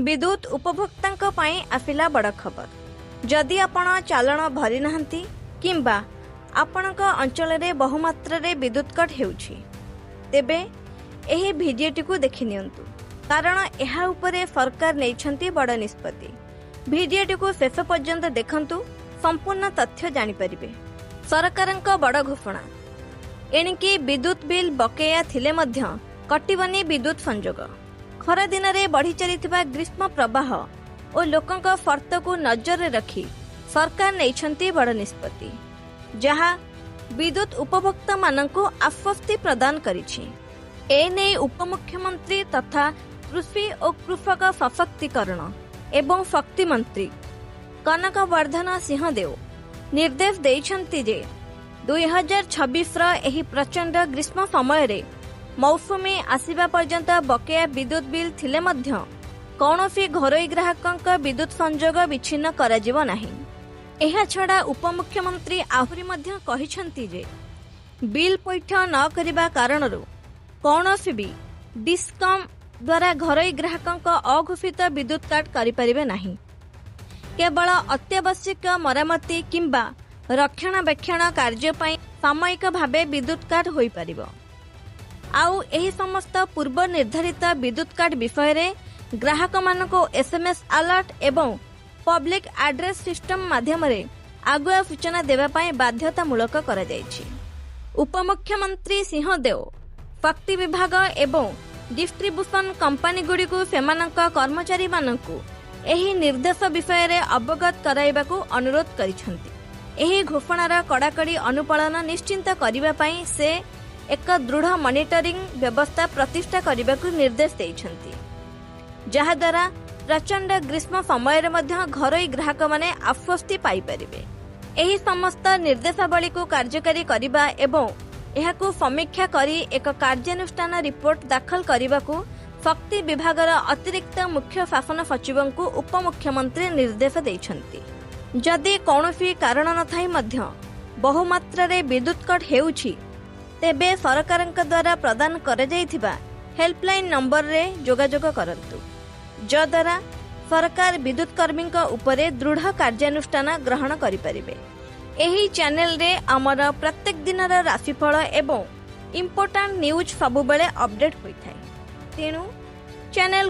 ବିଦ୍ୟୁତ ଉପଭୋକ୍ତାଙ୍କ ପାଇଁ ଆସିଲା ବଡ଼ ଖବର। ଯଦି ଆପଣ ଚାଲାଣ ଭରିନାହାନ୍ତି କିମ୍ବା ଆପଣଙ୍କ ଅଞ୍ଚଳରେ ବହୁମାତ୍ରାରେ ବିଦ୍ୟୁତ କଟ୍ ହେଉଛି, ତେବେ ଏହି ଭିଡିଓଟିକୁ ଦେଖିନିଅନ୍ତୁ, କାରଣ ଏହା ଉପରେ ସରକାର ନେଇଛନ୍ତି ବଡ଼ ନିଷ୍ପତ୍ତି। ଭିଡିଓଟିକୁ ଶେଷ ପର୍ଯ୍ୟନ୍ତ ଦେଖନ୍ତୁ, ସମ୍ପୂର୍ଣ୍ଣ ତଥ୍ୟ ଜାଣିପାରିବେ। ସରକାରଙ୍କ ବଡ଼ ଘୋଷଣା, ଏଣିକି ବିଦ୍ୟୁତ ବିଲ୍ ବକେୟା ଥିଲେ ମଧ୍ୟ କଟିବନି ବିଦ୍ୟୁତ ସଂଯୋଗ। ଖରାଦିନରେ ବଢ଼ି ଚାଲିଥିବା ଗ୍ରୀଷ୍ମ ପ୍ରବାହ ଓ ଲୋକଙ୍କ ସର୍ତ୍ତକୁ ନଜରରେ ରଖି ସରକାର ନେଇଛନ୍ତି ବଡ଼ ନିଷ୍ପତ୍ତି, ଯାହା ବିଦ୍ୟୁତ ଉପଭୋକ୍ତାମାନଙ୍କୁ ଆଶ୍ୱସ୍ତି ପ୍ରଦାନ କରିଛି। ଏନେଇ ଉପମୁଖ୍ୟମନ୍ତ୍ରୀ ତଥା କୃଷି ଓ କୃଷକ ସଶକ୍ତିକରଣ ଏବଂ ଶକ୍ତି ମନ୍ତ୍ରୀ କନକ ବର୍ଦ୍ଧନ ସିଂହଦେଓ ନିର୍ଦ୍ଦେଶ ଦେଇଛନ୍ତି ଯେ 2026ର ଏହି ପ୍ରଚଣ୍ଡ ଗ୍ରୀଷ୍ମ ସମୟରେ ମୌସୁମୀ ଆସିବା ପର୍ଯ୍ୟନ୍ତ ବକେୟା ବିଦ୍ୟୁତ ବିଲ୍ ଥିଲେ ମଧ୍ୟ କୌଣସି ଘରୋଇ ଗ୍ରାହକଙ୍କ ବିଦ୍ୟୁତ ସଂଯୋଗ ବିଚ୍ଛିନ୍ନ କରାଯିବ ନାହିଁ। ଏହାଛଡ଼ା ଉପମୁଖ୍ୟମନ୍ତ୍ରୀ ଆହୁରି ମଧ୍ୟ କହିଛନ୍ତି ଯେ ବିଲ୍ ପୈଠ ନ କରିବା କାରଣରୁ କୌଣସି ବି ଡିସ୍କମ୍ ଦ୍ୱାରା ଘରୋଇ ଗ୍ରାହକଙ୍କ ଅଘୋଷିତ ବିଦ୍ୟୁତ କାଟ କରିପାରିବେ ନାହିଁ। କେବଳ ଅତ୍ୟାବଶ୍ୟକ ମରାମତି କିମ୍ବା ରକ୍ଷଣାବେକ୍ଷଣ କାର୍ଯ୍ୟ ପାଇଁ ସାମୟିକ ଭାବେ ବିଦ୍ୟୁତ କାଟ ହୋଇପାରିବ। ଆଉ ଏହି ସମସ୍ତ ପୂର୍ବ ନିର୍ଦ୍ଧାରିତ ବିଦ୍ୟୁତ କାଟ ବିଷୟରେ ଗ୍ରାହକମାନଙ୍କୁ ଏସ୍ଏମ୍ଏସ୍ ଆଲର୍ଟ ଏବଂ ପବ୍ଲିକ ଆଡ୍ରେସ୍ ସିଷ୍ଟମ ମାଧ୍ୟମରେ ଆଗୁଆ ସୂଚନା ଦେବା ପାଇଁ ବାଧ୍ୟତାମୂଳକ କରାଯାଇଛି। ଉପମୁଖ୍ୟମନ୍ତ୍ରୀ ସିଂହଦେଓ ଶକ୍ତି ବିଭାଗ ଏବଂ ଡିଷ୍ଟ୍ରିବ୍ୟୁସନ କମ୍ପାନୀଗୁଡ଼ିକୁ ସେମାନଙ୍କ କର୍ମଚାରୀମାନଙ୍କୁ ଏହି ନିର୍ଦ୍ଦେଶ ବିଷୟରେ ଅବଗତ କରାଇବାକୁ ଅନୁରୋଧ କରିଛନ୍ତି। ଏହି ଘୋଷଣାର କଡ଼ାକଡ଼ି ଅନୁପାଳନ ନିଶ୍ଚିତ କରିବା ପାଇଁ ସେ ଏକ ଦୃଢ଼ ମନିଟରିଂ ବ୍ୟବସ୍ଥା ପ୍ରତିଷ୍ଠା କରିବାକୁ ନିର୍ଦ୍ଦେଶ ଦେଇଛନ୍ତି, ଯାହାଦ୍ୱାରା ପ୍ରଚଣ୍ଡ ଗ୍ରୀଷ୍ମ ସମୟରେ ମଧ୍ୟ ଘରୋଇ ଗ୍ରାହକମାନେ ଆଶ୍ୱସ୍ତି ପାଇପାରିବେ। ଏହି ସମସ୍ତ ନିର୍ଦ୍ଦେଶାବଳୀକୁ କାର୍ଯ୍ୟକାରୀ କରିବା ଏବଂ ଏହାକୁ ସମୀକ୍ଷା କରି ଏକ କାର୍ଯ୍ୟାନୁଷ୍ଠାନ ରିପୋର୍ଟ ଦାଖଲ କରିବାକୁ ଶକ୍ତି ବିଭାଗର ଅତିରିକ୍ତ ମୁଖ୍ୟ ଶାସନ ସଚିବଙ୍କୁ ଉପମୁଖ୍ୟମନ୍ତ୍ରୀ ନିର୍ଦ୍ଦେଶ ଦେଇଛନ୍ତି। ଯଦି କୌଣସି କାରଣ ନଥାଇ ମଧ୍ୟ ବହୁମାତ୍ରାରେ ବିଦ୍ୟୁତ କଟ୍ ହେଉଛି, ତେବେ ସରକାରଙ୍କ ଦ୍ୱାରା ପ୍ରଦାନ କରାଯାଇଥିବା ହେଲ୍ପଲାଇନ୍ ନମ୍ବରରେ ଯୋଗାଯୋଗ କରନ୍ତୁ, ଯଦ୍ୱାରା ସରକାର ବିଦ୍ୟୁତ କର୍ମୀଙ୍କ ଉପରେ ଦୃଢ଼ କାର୍ଯ୍ୟାନୁଷ୍ଠାନ ଗ୍ରହଣ କରିପାରିବେ। ଏହି ଚ୍ୟାନେଲରେ ଆମର ପ୍ରତ୍ୟେକ ଦିନର ରାଶିଫଳ ଏବଂ ଇମ୍ପୋର୍ଟାଣ୍ଟ ନ୍ୟୁଜ୍ ସବୁବେଳେ ଅପଡେଟ୍ ହୋଇଥାଏ, ତେଣୁ ଚ୍ୟାନେଲକୁ